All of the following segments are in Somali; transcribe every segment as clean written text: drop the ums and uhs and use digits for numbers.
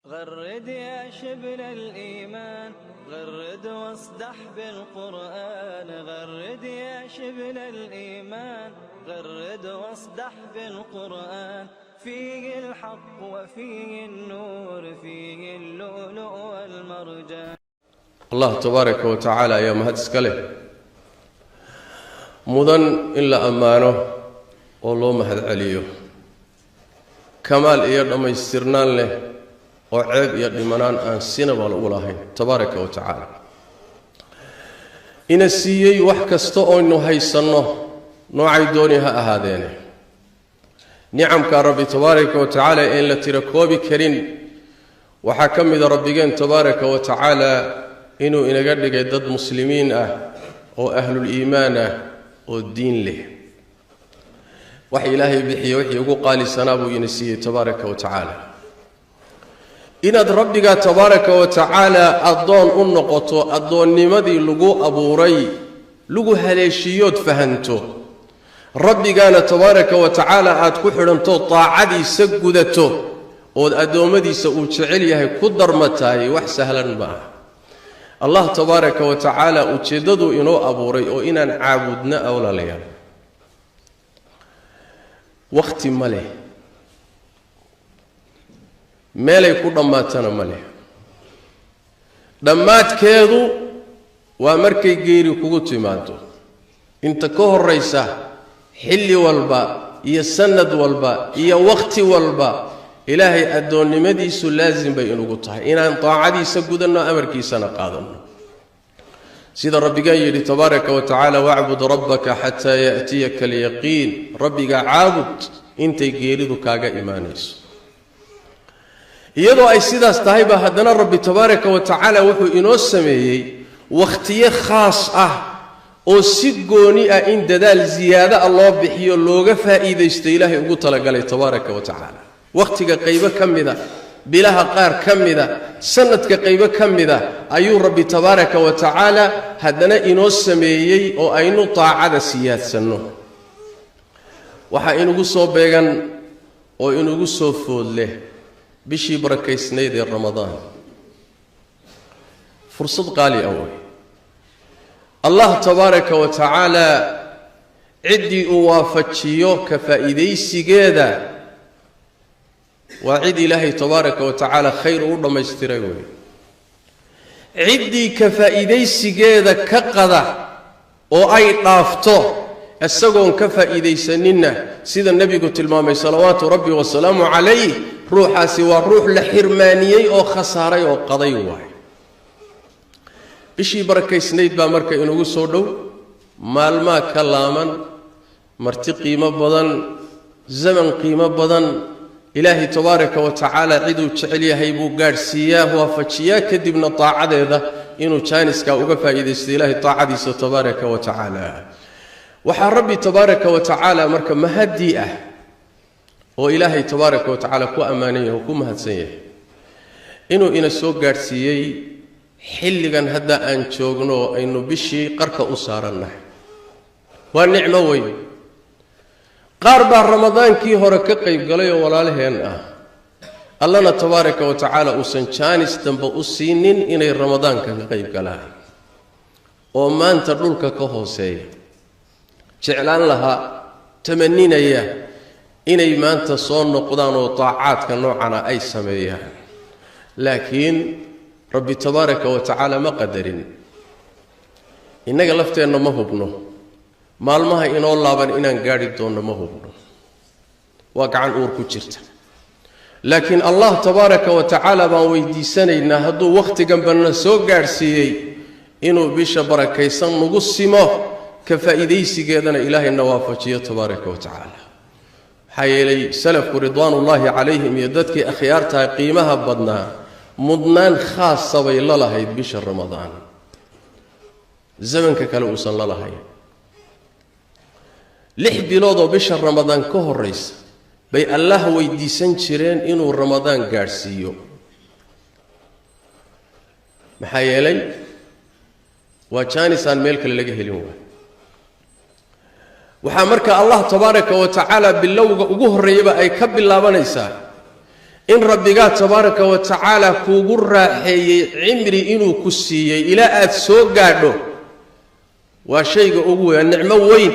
غرد يا شبل الإيمان، غرد واصدح بالقرآن. غرد يا شبل الإيمان، غرد واصدح بالقرآن. فيه الحق وفيه النور، فيه اللؤلؤ والمرجان. Allah tabaaraka wa tacaala ayaa mahad iska leh, mudan in la ammaano oo loo mahad celiyo, kamaal iyo dhammaystirnaan leh oo ceeb iyo dhimanaan aan sinaba lagu lahayn, tabaaraka wa tacaala. Ina siiyey wax kasta oynu haysanno, noocay dooni ha ahaadeene. Nicamka Rabbi tabaaraka wa tacaala een la tira koobi karin waxaa ka mida Rabbigeen tabaaraka wa tacaala inuu inaga dhigay dad muslimiin ah oo ahlul iimaan ah oo diin leh. Wax Ilaahay bixiye wixii ugu qaalisanaa buu ina siiyey tabaaraka wa tacaala. Inaad Rabbigaa tabaaraka wa tacaala addoon u noqoto, addoonnimadii lagu abuuray lagu haleeshiyood fahanto, Rabbigaana tabaaraka wa tacaala aad ku xidhanto, daacadiisa gudato, ood addoommadiisa uu jecel yahay ku darmatahay, wax sahlan ma aha. Allah tabaaraka wa tacaala ujeeddaduu inoo abuuray oo inaan caabudno a, walaalayaal, wakhti ma leh, meelay ku dhammaatana ma leh. Dhammaadkeedu waa markay geeri kugu timaado. Inta ka horraysa, xilli walba iyo sanad walba iyo wakhti walba, Ilaahay addoonnimadiisu laasim bay inugu tahay, inaan daacadiisa gudanno, amarkiisana qaadanno, sida Rabbigaan yidhi tabaaraka wa tacaala: "Wacbud rabbaka xataa ya'tiyaka alyaqiin." Rabbiga caabud intay geeridu kaaga imaanayso. Iyadoo ay sidaas tahayba, haddana Rabbi tabaaraka wa tacaala wuxuu inoo sameeyey wakhtiyo khaas ah oo si gooni ah in dadaal ziyaado ah loo bixiyo, looga faa'iidaysto, Ilaahay ugu talagalay tabaaraka wa tacaala. Wakhtiga qaybo ka mida, bilaha qaar ka mida, sanadka qaybo ka mida ayuu Rabbi tabaaraka wa tacaala haddana inoo sameeyey oo aynu taacada siyaadsanno. Waxaa inugu soo beegan oo inugu soo food leh bishii barakaysnayd ee Ramadaan. Fursad qaali ah wey. Allah tabaaraka wa tacaala ciddii uu waafajiyo ka faa'iidaysigeeda waa cid Ilaahay tabaaraka wa tacaala khayr uu dhammaystiray wey. Ciddii ka faa'iidaysigeeda ka qada oo ay dhaafto isagoon ka faa'iidaysaninna, sida Nebigu tilmaamay salawaatu Rabbi wasalaamu calayh, ruuxaasi waa ruux la xirmaaniyey oo khasaaray oo qaday waay. Bishii barakaysnayd baa marka inugu soo dhow, maalmaa ka laaman, marti qiimo badan, zaman qiimo badan. Ilaahay tabaaraka wa tacaala ciduu jecel yahay buu gaadhsiiyaa, waafajiyaa, kadibna daacadeeda inuu jaaniskaa uga faa'iidaysto, Ilaahay daacadiisa tabaaraka wa tacaala. Waxaa Rabbi tabaaraka wa tacaala marka mahadii ah oo Ilaahay tabaaraka wa tacaala ku ammaanan yahay oo ku mahadsan yahay inuu ina soo gaadhsiiyey xilligan hadda aan joogno, aynu bishii qarka u saarannahay. Waa nicmo weyn. Qaar baa Ramadaankii hore ka qayb galay oo walaalaheen ah, Allana tabaaraka wa tacaala uusan jaanis dambe u siinin inay Ramadaanka ka qayb galaan, oo maanta dhulka ka hooseeya, jeclaan lahaa, tamaninaya inay maanta soo noqdaan oo daacaadka noocana ay sameeyaan, laakiin Rabbi tabaaraka wa tacaala ma qadarin. Innaga lafteenna ma hubno maalmaha inoo laaban inaan gaadhi doonno, ma hubno, waa gacan uur ku jirta. Laakiin Allah tabaaraka wa tacaala baan weydiisanaynaa, hadduu wakhtiganba soo gaadhsiiyey, inuu bisha barakaysan nagu simo, ka faa'iidaysigeedana Ilaahayna waafajiyo tabaaraka wa tacaala. Maxaa yeelay, salafku ridwaanullaahi calayhim iyo dadkii akhyaartaha qiimaha badnaa mudnaan khaasa bay la lahayd bisha Ramadaan, zamanka kale uusan la lahayn. 6 biloodoo bisha Ramadaan ka horraysa bay Allah weydiisan jireen inuu Ramadaan gaadhsiiyo. Maxaa yeelay, waa jaanis aan meel kale laga helin waay. Waxaa marka Allah tabaaraka wa tacaala bilowga ugu horreeyaba ay ka bilaabanaysaa In rabbigaa tabaaraka wa tacaala kuugu raaxeeyey cimri inuu ku siiyey ilaa aada soo gaadho, waa shayga ugu weyn, nicmo weyn,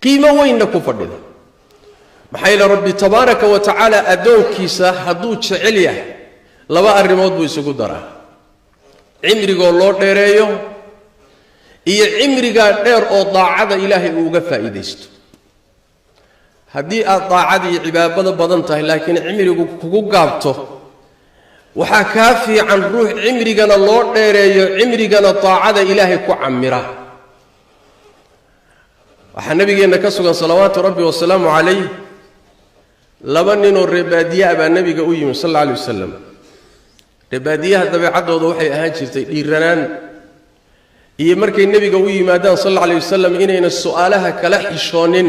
qiimo weynna ku fadhida. Maxaa yeele, Rabbi tabaaraka wa tacaala addoonkiisa hadduu jecel yahay, laba arrimood buu isugu daraa: cimrigoo loo dheereeyo iyo cimrigaa dheer oo daacada Ilaahay uu uga faa'iidaysto. Haddii aad daacada iyo cibaadada badan tahay laakiin cimrigu kugu gaabto, waxaa kaa fiican ruux cimrigana loo dheereeyo, cimrigana daacada Ilaahay ku camira. Waxaa nabigeenna ka sugan, salawaatu Rabbi wasalaamu calayh, laba ninoo reebaadiyaa baa nebiga u yimi sal alla alay wasalam. Reebaadiyaha dabeecaddooda waxay ahaan jirtay dhiiranaan iyo markay nebiga u yimaadaan sal alla alay wasalam inayna su'aalaha kala xishoonin.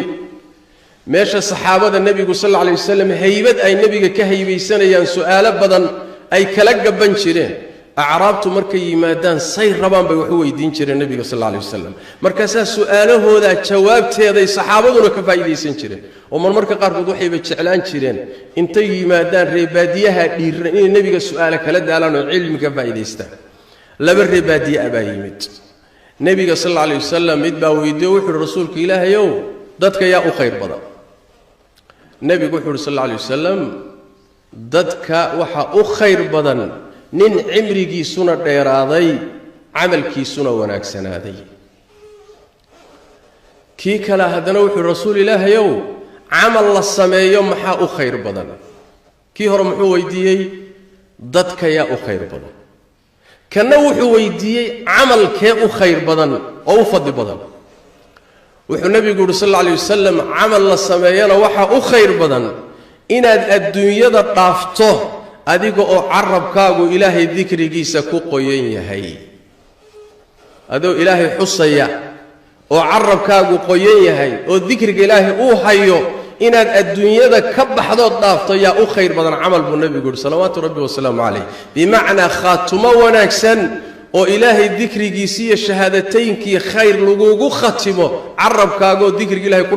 Meesha saxaabada nebigu sal alla alay wasalam haybad ay nebiga ka haybaysanayaan, su'aalo badan ay kala gaban jireen, acraabtu markay yimaadaan say rabaan bay wax u weydiin jireen nebiga sal alla alay wasalam. Markaasaa su'aalahoodaa jawaabteeday saxaabaduna ka faa'iidaysan jireen, oo marmarka qaarkood waxayba jeclaan jireen intay yimaadaan reebaadiyaha dhiiran inay nebiga su'aalo kala daalaan oo cilmi ka faa'iidaystaan. Laba reebaadiye a baa yimid nebiga sal alla alay wasalam. Mid baa weydiiyo, wuxu uhi: "Rasuulka Ilaahayow, dadka yaa u khayr badan?" Nebigu wuxu uhi sal alla alay wasalam: "Dadka waxaa u khayr badan nin cimrigiisuna dheeraaday, camalkiisuna wanaagsanaaday." Kii kale haddana wuxuu uhi: "Rasuul Ilaahayow, camal la sameeyo maxaa u khayr badan?" Kii hore muxuu weydiiyey? Dadka yaa u khayr badan. Kanna wuxuu weydiiyey camalkee u khayr badan oo u fadli badan. Wuxuu nebigu yuhi sal alla alay wasalam: "Camal la sameeyana waxaa u khayr badan inaad adduunyada dhaafto adiga oo carabkaagu Ilaahay dikrigiisa ku qoyan yahay. Adoo Ilaahay xusaya oo carabkaagu qoyan yahay oo dikriga Ilaahay uu hayo inaad adduunyada ka baxdood dhaafto yaa u khayr badan camal," buu nebigu yuhi salawaatu Rabbi wasalaamu calayh. Bimacnaa, khaatumo wanaagsan oo Ilaahay dikrigiisi iyo shahaadataynkii khayr lagugu khatimo, carabkaagoo dikriga Ilahay ku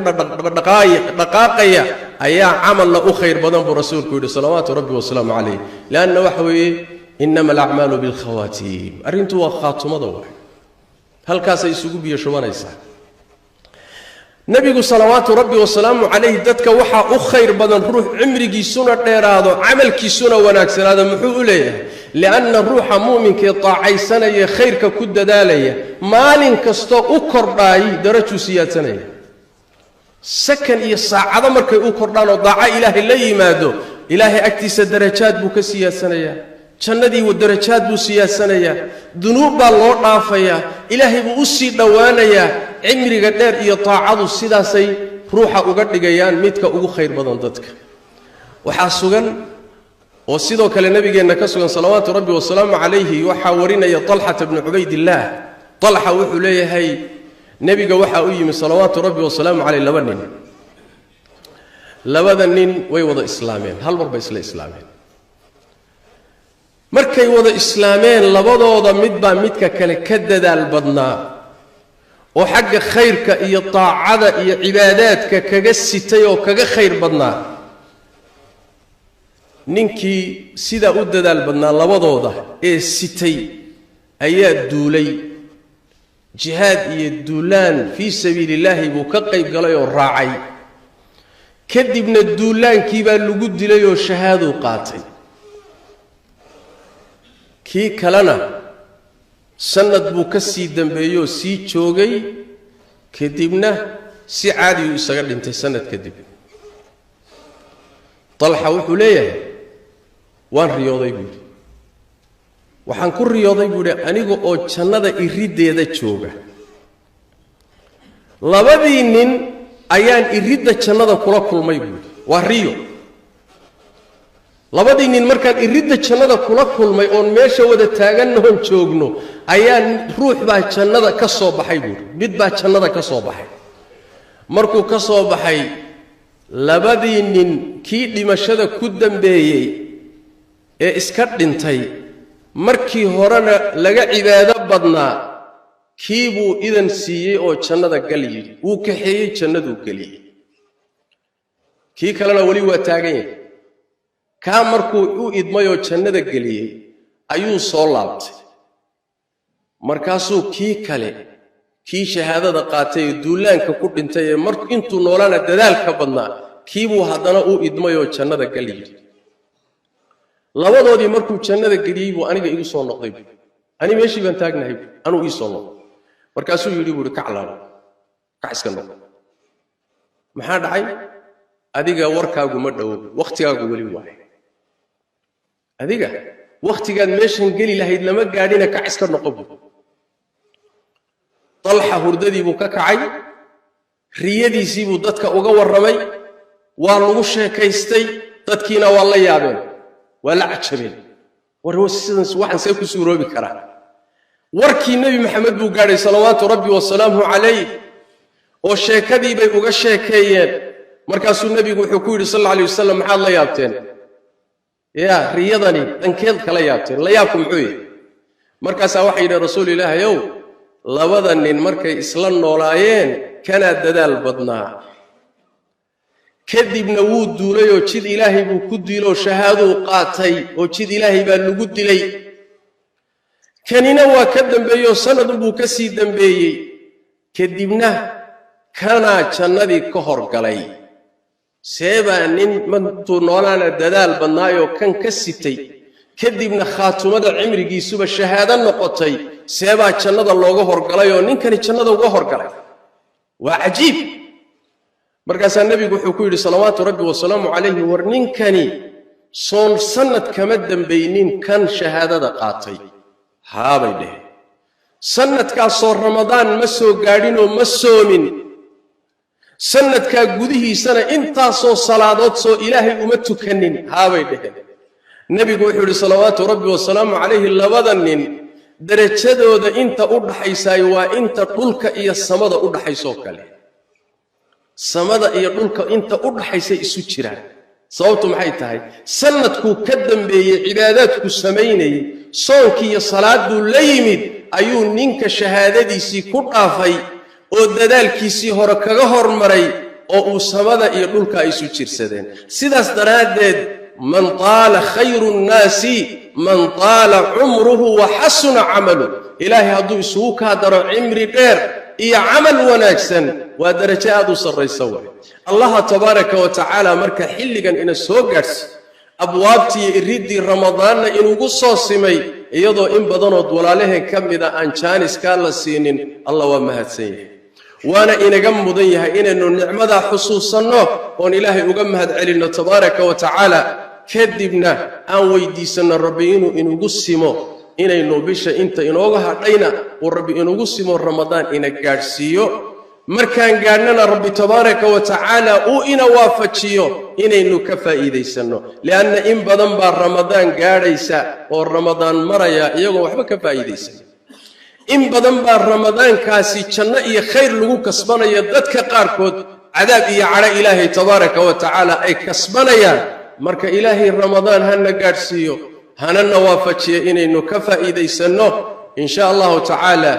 dhaqaaqaya ayaa camalna u khayr badan, buu rasuulku yidhi salawaatu Rabbi wasalaamu calayh. Leanna waxa weeye, inama alacmaalu bilkhawaatiim. Arrintu waa khaatumada, waay halkaasay isugu biyo shubanaysaa. Nebigu salawaatu Rabbi wasalaamu calayh, dadka waxaa u khayr badan ruux cimrigiisuna dheeraado, camalkiisuna wanaagsanaado, muxuu u leeyahay? Lianna ruuxa mu'minkaee taacaysanaya, khayrka ku dadaalaya, maalin kastoo u kordhaay darajuu siyaadsanaya. Sakan iyo saacado markay u kordhaan oo daaco Ilaahay la yimaado, Ilaahay agtiisa darajaad buu ka siyaadsanayaa, jannadii darajaad buu siyaadsanayaa, dunuub baa loo dhaafayaa, Ilaahay buu u sii dhowaanayaa. Cimriga dheer iyo taacadu sidaasay ruuxa uga dhigayaan midka ugu khayr badan dadka. Waxaa sugan oo sidoo kale nabigeenna ka sugan salawaatu Rabbi wasalaamu calayhi, waxaa warinaya Talxata bnu Cubaydillaah. Talxa wuxuu leeyahay, nebiga waxaa u yimi salawaatu Rabbi wasalaamu caleyh laba nin. Labada nin way wada islaameen, hal mar bay isla islaameen. Markay wada islaameen, labadooda mid baa midka kale ka dadaal badnaa oo xagga khayrka iyo taacada iyo cibaadaadka kaga sitay oo kaga khayr badnaa. Ninkii sidaa u dadaal badnaa labadooda ee sitay ayaa duulay. Jihaad iyo duulaan fii sabiili illaahi buu ka qayb galay oo raacay. Kadibna duulaankii baa lagu dilay oo shahaaduu qaatay. Kii kalena sanad buu ka sii dambeeyey oo sii joogay, kadibna si caadiyuu isaga dhintay sanad kadib. Talxa wuxuu leeyahay, "Waan riyooday," buu yidhi. "Waxaan ku riyooday," buu yidhi, "aniga oo jannada iriddeeda jooga. Labadii nin ayaan iridda jannada kula kulmay," buu yidhi. Waa riyo. "Labadii nin markaan iridda jannada kula kulmay oon meesha wada taagannahoon joogno, ayaa ruux baa jannada ka soo baxay," buuhi. "Mid baa jannada ka soo baxay. Markuu ka soo baxay, labadii nin kii dhimashada ku dambeeyey ee iska dhintay, markii horena laga cibaado badnaa, kii buu idan siiyey oo jannada gal yidhi. Wuu kaxeeyey, jannaduu geliyey. Kii kalena weli waa taagan yahay." Kaa markuu u idmayoo jannada geliyey ayuu soo laabtay. Markaasuu kii kale, kii shahaadada qaatay ee duulaanka ku dhintay ee mar intuu noolaana dadaalka badnaa, kiibuu haddana u idmayoo jannada gal yidhi. Labadoodii markuu jannada geliyey buu aniga igu soo noqday. Ani meeshii baan taagnahay, anuu ii soo noqday. Markaasuu yidhi buu ihi, kac laabo, kac iska noqo. Maxaa dhacay? Adiga warkaagu ma dhowo, wakhtigaagu weli waaye. Adiga wakhtigaad meeshan geli lahayd lama gaadhina, kac iska noqo buu. Talxa hurdadii buu ka kacay, riyadiisii buu dadka uga warramay, waa lagu sheekaystay, dadkiina waa la yaabeen, waa la cajabeen. War sidan waxaan see ku suuroobi karaa? Warkii Nebi Maxamed buu gaadhay salawaatu rabbi wasalaamuhu calayh, oo sheekadii bay uga sheekeeyeen. Markaasuu nebigu wuxuu ku yidhi sal alla alay wasalam, maxaad la yaabteen? Yaa riyadani dhankeed kala yaabteen? La yaabku muxuu yahay? Markaasaa waxay yidhi, rasuul ilaahayow, labada nin markay isla noolaayeen kanaa dadaal badnaa, kadibna wuu duulay oo jid ilaahay buu ku diiloo shahaaduu qaatay oo jid ilaahay baa lagu dilay. Kanina waa ka dambeeyey oo sanadunbuu ka sii dambeeyey, kadibna kanaa jannadii ka horgalay. Seebaa nin mantuu noolaana dadaal badnaayoo kan ka sitay, kadibna khaatumada cimrigiisuba shahaado noqotay, seebaa jannada looga horgalay oo ninkani jannada uga horgalay? Waa cajiib. Markaasaa nebigu wuxuu ku yidhi salawaatu rabbi wasalaamu calayhi, war ninkani soon sanad kama dambaynin kan shahaadada qaatay. Haabay dheheen. Sanadkaasoo Ramadaan ma soo gaadhinoo ma soomin, sanadkaa gudihiisana intaasoo salaadood soo ilaahay uma tukanin. Haabay dheheen. Nebigu wuxuu yidhi salawaatu rabbi wasalaamu calayhi, labada nin derajadooda inta u dhaxaysaay waa inta dhulka iyo samada u dhaxaysoo kale. Samada iyo dhulka inta u dhaxaysay isu jiraan. Sababtu maxay tahay? Sanadkuu ka dambeeyey cibaadaadku samaynayey, soonkii iyo salaaduu la yimid, ayuu ninka shahaadadiisii ku dhaafay oo dadaalkiisii hore kaga hormaray, oo uu samada iyo dhulka ay isu jirsadeen. Sidaas daraaddeed, man taala khayru nnaasi man taala cumruhu wa xasuna camalu. Ilaahay hadduu isugu kaa daro cimri dheer iyo camal wanaagsan, waa darajo aad u sarraysa waay. Allaha tabaaraka wa tacaala marka xilligan ina soo gaadhsi, abwaabtii iriddii Ramadaanna inugu soo simay, iyadoo in badanood walaalaheen ka mida aan jaaniskaa la siinin, Allah waa mahadsan yahay, waana inaga mudan yahay inaynu nicmadaa xusuusanno oon ilaahay uga mahad celinno tabaaraka wa tacaala, kadibna aan weydiisanno Rabbi inuu inugu simo inaynu bisha inta inooga hadhayna uu Rabbi inugu simo, Ramadaan ina gaadhsiiyo. Markaan gaadhnana Rabbi tabaaraka wa tacaala uu ina waafajiyo inaynu ka faa'iidaysanno, li'anna in badan baa Ramadaan gaadhaysa oo Ramadaan maraya iyagoon waxba ka faa'iidaysan. In badan baa Ramadaankaasi janno iyo khayr lagu kasbanayo, dadka qaarkood cadaab iyo cadho ilaahay tabaaraka wa tacaala ay kasbanayaan. Marka ilaahay Ramadaan hana gaadhsiiyo, hanana waafajiyo inaynu ka faa'iidaysanno in sha allahu tacaala.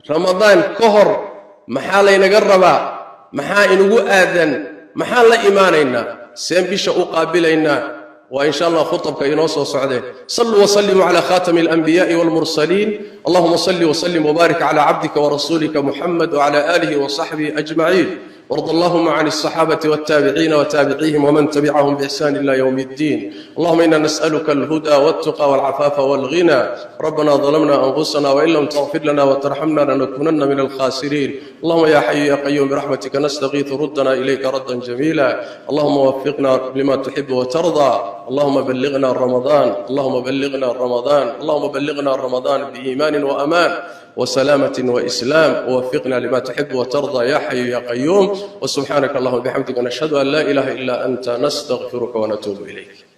Ramadaan ka hor maxaa laynaga rabaa? Maxaa inugu aadan? Maxaan la imaanaynaa? Seen bisha u qaabilaynaa? Waa in sha allah khutabka inoo soo socdeen. Saluu wasallimuu cala khatami alanbiyaai walmursaliin. Allahuma salli wasallim wbaarik cala cabdika warasuulika Muxamed wcala aalihi wasaxbihi ajmaciin, وارض اللهم عن الصحابة والتابعين وتابعيهم ومن تبعهم بإحسان إلى يوم الدين. اللهم إنا نسألك الهدى والتقى والعفاف والغنى. ربنا ظلمنا أنفسنا وإن لم تغفر لنا وترحمنا لنكونن من الخاسرين. اللهم يا حي يا قيوم برحمتك نستغيث، ردنا إليك ردا جميلا. اللهم وفقنا لما تحب وترضى. اللهم بلغنا رمضان، اللهم بلغنا رمضان، اللهم بلغنا رمضان بإيمان وأمان وسلامة وإسلام، ووفقنا لما تحب وترضى يا حي يا قيوم. وسبحانك اللهم وبحمدك، نشهد أن لا إله إلا أنت، نستغفرك ونتوب إليك.